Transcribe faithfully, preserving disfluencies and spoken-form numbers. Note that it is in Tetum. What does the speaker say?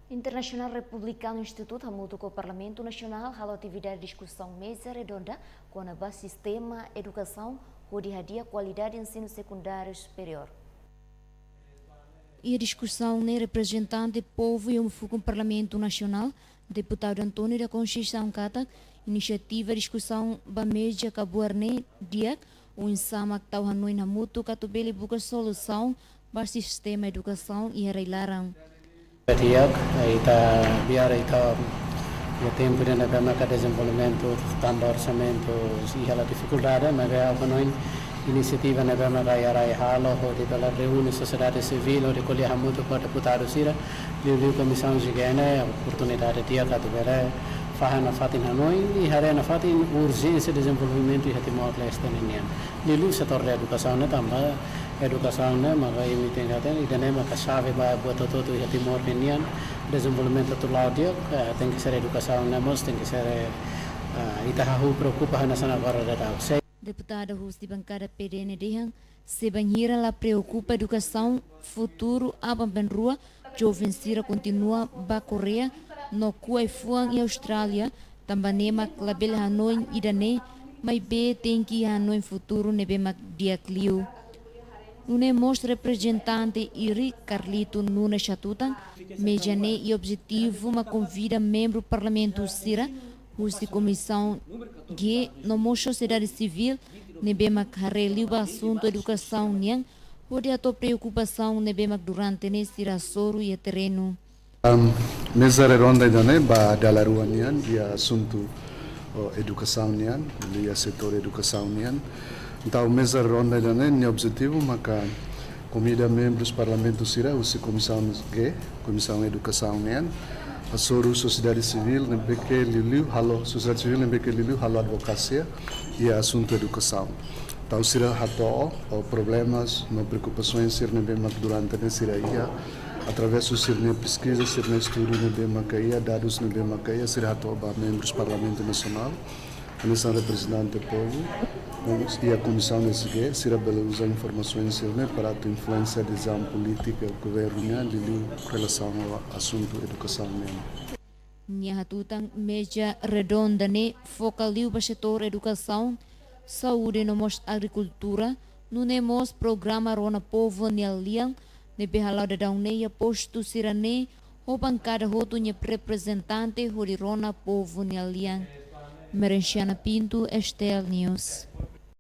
International Republican Institute hamutuk ho Parlamentu Nasionál halo atividade diskusaun meza redonda kona-ba sistema edukasaun hodi hadi'a kualidade ensinu sekundáriu superiór. Iha diskusaun ne'e reprezentante povu iha uma fukun Parlamentu Nasionál, Deputadu António da Conceição katak, inisiativa diskusaun ba meza kabuar ne'e di'ak, oinsá mak tau hanoin hamutuk atu bele buka solusaun ba sistema edukasaun iha rai-laran. Di'ak, ita biar ita iha tempu ida ne'ebé maka dezenvolvimentu tanba orsamentu iha la difikuldade, maibé ha'u hanoin inisiativa ne'ebé maka iha rai halo hodi bele reúne sosiedade sivíl hodi ko'alia hamutuk ho deputadu sira, liuliu komisaun SIGE ne'e oportunidade di'ak atu bele fahe nafatin hanoin i haree nafatin urjénsia dezenvolvimentu iha Timor-Leste ninian. Liuliu setór edukasaun ne'e tanba edukasaun ne'e maka imi tenke hatene, ida-ne'e maka xave ba buat hotu-hotu iha Timor ninian. Dezenvolvimentu atu la'o di'ak, eh, tenke ser edukasaun ne'e mós, tenke ser, eh, ita hahú preokupa hanesan agora daudaun. Sei. Deputada husi bankada P D N dehan, se bainhira la preokupa edukasaun, futuru aban-bainrua, joven sira kontinua bá Koreia no ku'u ai-fuan iha Austrália, tanba ne'e mak labele hanoin ida-ne'e, maibé tenke hanoin futuru ne'ebé mak di'ak liu. Nune'e mós reprezentante Iri Carlito Nunes hatutan, meza ne'e iha objetivu mak konvida membru parlamentu sira husi Komisaun G no mós sosiedade sivíl ne'ebé mak haree liu ba asuntu edukasaun nian, hodi hato'o preokupasaun ne'ebé mak durante ne'e sira hasoru iha terrenu. Am, meza redonda ida-ne'e ba dala rua nian iha asuntu, o, edukasaun nian, iha setór edukasaun nian. Entaun, meza redonda ida-ne'e nia objetivu maka konvida membrus parlamentu sira husi Komisaun G, Komisaun Edukasaun nian, hasoru sosiedade sivíl ne'ebé ke liuliu halo, sosiedade sivíl ne'ebé ke liuliu halo advokasia iha asuntu edukasaun. Entaun sira hato'o, o, problemas no preokupasoens sira ne'ebé mak durante ne'e sira iha, através husi sira-nia peskiza, sira-nia estudu ne'ebé maka iha, dadus ne'ebé maka iha, sira hato'o ba membrus Parlamentu Nasionál, hanesan reprezentante povu, iha Komisaun S G, sira bele uza informasoens sira-ne'e para atu influensia dezizaun polítika governu nian, liuliu relasaun ho asuntu edukasaun nian. Nia hatutan meza redonda ne'e foka liu ba setór edukasaun, saúde no mós agrikultura, nune'e mós programa rona povu nia lian, ne'ebé hala'o daudaun ne'e iha postu sira-ne'e, ho bankada hotu nia reprezentante hodi rona povu nia lian. Merenciana Pinto, S T L News.